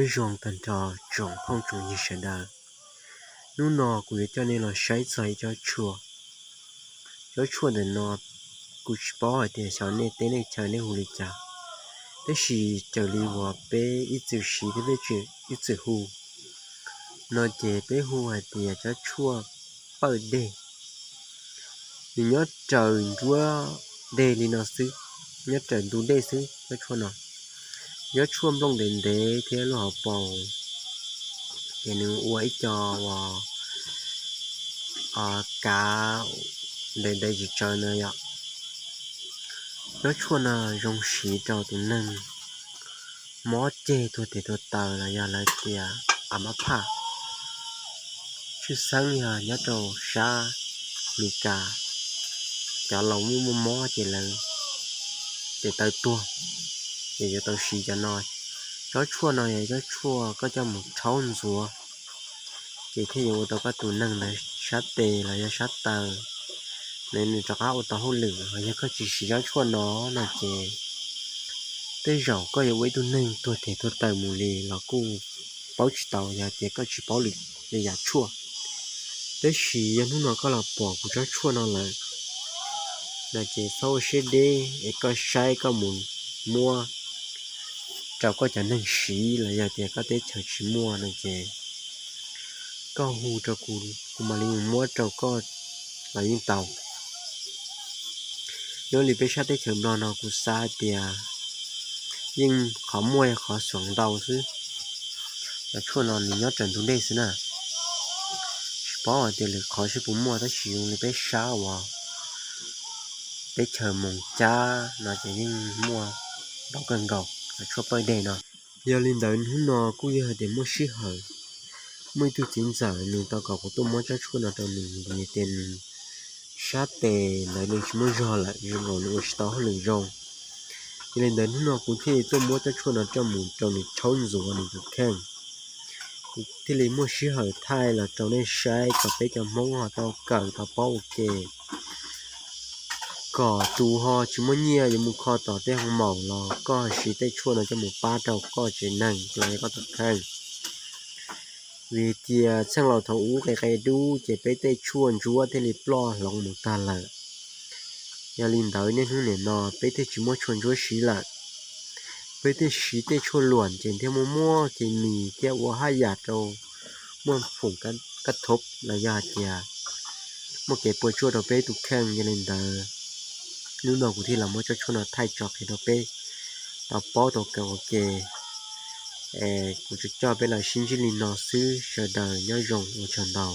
Nyob zoo tag nrho tsoom phooj tsoom ywg sawv daws. Hnub no kuv yuav coj nej los saib txog ib tsob tshuaj. Tsob tshuaj ntawm no kuv tsis paub hais tias xyov nej teb nej chaw nej hu li cas, tab sis raws li uas peb ib txwm siv thiab peb ib txwm hu no ces peb hu hais tias tsob tshuaj pawj dej. Nws nyob raws nruab dej li no xwb, nyob raws ntug dej xwb tsob tshuaj no. Tsob tshuaj nplooj ntev ntev thiab lub hauv paus ces nws ua ib co uas kav ntev ntev tsis tsawv na yom. Tsob tshuaj no zoo siv rau tus neeg mob ceg tuag tes tuag taw los yog lawv tias a mab phaj. Tshwj xeeb yog nyob rau sab Meskas, cov laus muaj muaj mob ces lawv tes taw tuag, ces yuav tau siv cov no. Tsob tshuaj no yog tsob tshuaj koj coj mus rhaub ntxuav, ces thiaj yuav ua tau koj tus neeg ntawd sab tes los yog sab taw ntawd nws rov qab ua tau hauj lwm. Yog koj tsis siv tsob tshuaj no no ces tej zaum koj yuav ua ib tug neeg tuag tes tuag taw mus li los kuj paub tsis tau, yog tias koj tsis paub lwm yam tshuaj. Tab sis yog hnub no koj los pom kuv tsob tshuaj no lawm no ces txhob ua siab deb es koj saib koj mus muab rau koj cov neeg siv los yog tias koj teb chaws tsis muaj no ces koj hu rau kuv, kuv mam li mus muab rau koj los yeej tau. Nyob li peb sab teb chaws Nplog no kuv xav hais tias yeej qhov muaj qhov xuav ntau xwb. Cov tshuaj no nws nyob raws ntug dej xwb na. Tsis paub hais tias lwm qhov seb puas muaj, tab sis zoo li peb sab uas teb chaws Moos Cab no ces yeej muaj ntau kawg nkaus cov tshuaj pawj dej no. Yog li ntawd hnub no kuj yog hais tias muaj sij hawm, muaj ib tug txiv ntxawm nws tau kom kuv tuaj muab tsob tshuaj no rau nws vim tias nws sab tes ntawd nws tsis muaj zog lawm, zoo nkaus nws ua tsis tau hauj lwm zoo. Yog li ntawd hnub no kuv thiaj li tuaj muab tsob tshuaj no coj mus rau nws rhaub ntxuav nws tus kheej. Kuv thiaj li muaj sij hawm thaij los rau nej saib kom peb cov Hmoob ho tau kawm tau paub ua ke, kom tus ho tsis muaj nyiaj yuav mus kho tom tej hoo maum los koj siv tej tshuaj no coj mus pab rau koj tsev neeg los yog koj tus kheej. Vim tias txheej laus thaum ub qe qe dub ces peb tej tshuaj ntsuab thiaj li ploj hloov mus tag lawm. Yog li ntawd niaj hnub nim no peb thiaj tsis muaj tshuaj ntsuab siv lawm. Peb thiaj siv tej tshuaj luam ces thiaj muaj muaj kis mis thiab ua haj yam rau muaj foom kab thob los yog hais tias muaj kev puas tsuaj rau peb tus kheej. Yog li ntawd hnub no kuv thiaj los muab tsob tshuaj no thaij tso qhia rau peb tau paub tau kawm ua ke. Es kuv tsuas coj peb los sib ntsib li no xwb, sawv daws nyob zoo ua tsaug ntau.